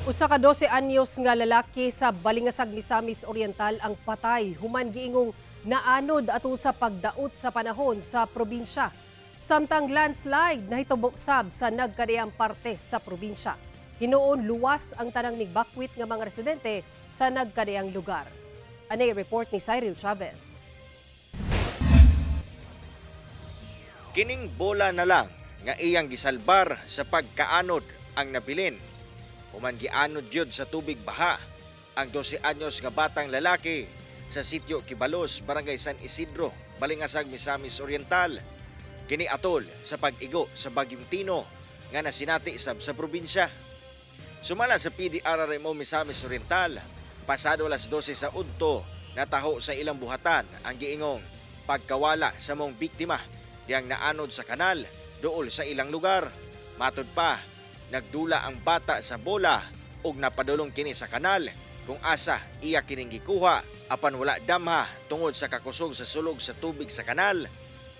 Usa ka 12 anyos nga lalaki sa Balingasag, Misamis Oriental ang patay human giingong naanod ato sa pagdaot sa panahon sa probinsya. Samtang landslide nahitabo sab sa nagkadiyang parte sa probinsya. Hinuon luwas ang tanang nigbakwit nga mga residente sa nagkadiyang lugar. Anay report ni Cyril Chavez. Kining bola na lang nga iyang gisalbar sa pagkaanod ang nabilin. Human gianod yun sa tubig baha ang 12 anyos nga batang lalaki sa sitio Kibalos, Barangay San Isidro, Balingasag, Misamis Oriental. Kini atol sa pag-igo sa Bagyong Tino nga nasinati sab sa probinsya. Sumala sa PDRRMO Misamis Oriental, pasado alas 12 sa udto, nataho sa ilang buhatan ang giingong pagkawala sa mong biktima diyang naanod sa kanal duol sa ilang lugar. Matod pa, nagdula ang bata sa bola ug napadulong kini sa kanal kung asa iya kining gikuha, apan wala damha tungod sa kakusog sa sulog sa tubig sa kanal,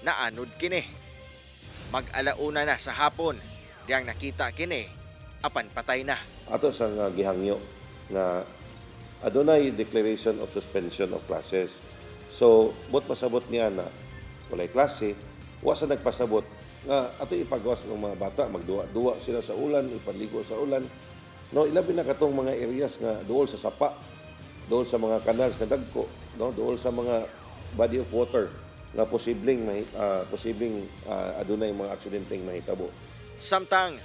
naanod kini. Mag-alauna na sa hapon diyang nakita kini, apan patay na. Ato sa nga gihangyo nga adunay declaration of suspension of classes. So, buot pasabot niya na walay klase, wa sa nagpasabot nga ato ipagawas ng mga bata, magduwa-duwa sila sa ulan, ipaligo sa ulan. No, ilabi na katong mga areas nga duol sa sapa, duol sa mga kanals nga dagko, no, duol sa mga body of water nga posibleng adunay mga aksidenteng mahitabo. Samtang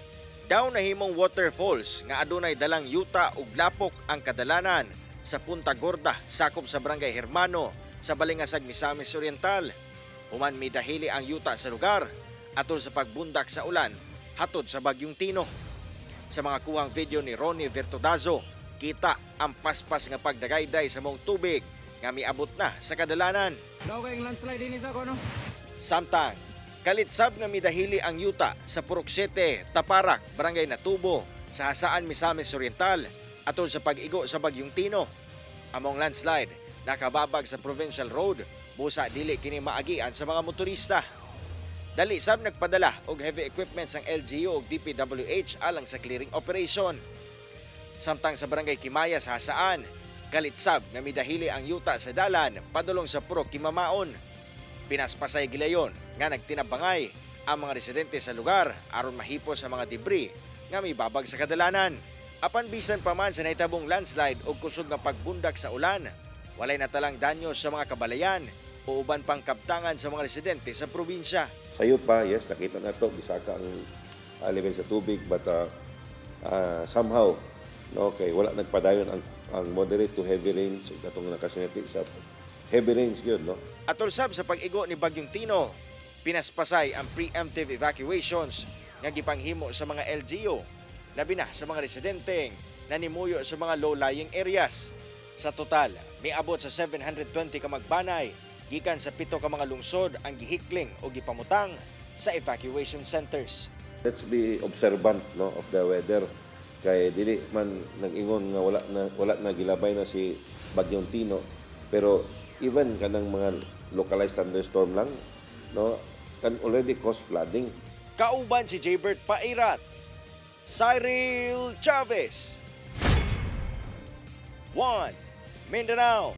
daw nahimong waterfalls nga adunay dalang yuta ug lapok ang kadalanan sa Punta Gorda, sakop sa Barangay Hermano sa Balingasag, Misamis Oriental. Human midahili ang yuta sa lugar atol sa pagbundak sa ulan hatod sa Bagyong Tino. Sa mga kuhang video ni Ronnie Vertodazo, kita ang paspas nga pagdagayday sa mong tubig nga miabot na sa kadalanan. Daw kayong landslide din sa ko, no? Samtang, kalitsab nga midahili ang yuta sa Purok 7, Taparak, Barangay Natubo, sa Jasaan, Misamis Oriental, atol sa pag-igo sa Bagyong Tino. Among landslide, nakababag sa Provincial Road, busa dili kini maagian sa mga motorista. Dali sab nagpadala og heavy equipment sang LGU ug DPWH alang sa clearing operation. Samtang sa Barangay Kimaya sa Jasaan, kalitsab nga midahili ang yuta sa dalan padulong sa Purok Kimamaon. Pinaspasay gilayon nga nagtinabangay ang mga residente sa lugar aron mahipos sa mga debris nga mibabag sa kadalanan. Apan bisan pa man sa nahitabong landslide o kusog nga pagbundak sa ulan, walay natalang danyo sa mga kabalayan o uban pang kaptangan sa mga residente sa probinsya. Sayo pa, yes, nakita na to, bisaka ang level sa tubig, but somehow, no, kay wala nagpadayon ang moderate to heavy rains, katong nakasinati sa heavy rains gyud, no. Atol sab sa pag-igo ni Bagyong Tino, pinaspasay ang preemptive evacuations nga gipanghimo sa mga LGU, labi na sa mga residenteng nanimuyo sa mga low-lying areas. Sa total, miabot sa 720 ka magbanay gikan sa 7 ka mga lungsod ang gihikling o gipamutang sa evacuation centers. Let's be observant, no, of the weather kay dili man nag-ingon nga wala na gilabay na si Bagyong Tino, pero even kanang mga localized thunderstorm lang, no, can already cause flooding. Kauban si Jaybert Pairat, Cyril Chavez, 1 Mindanao.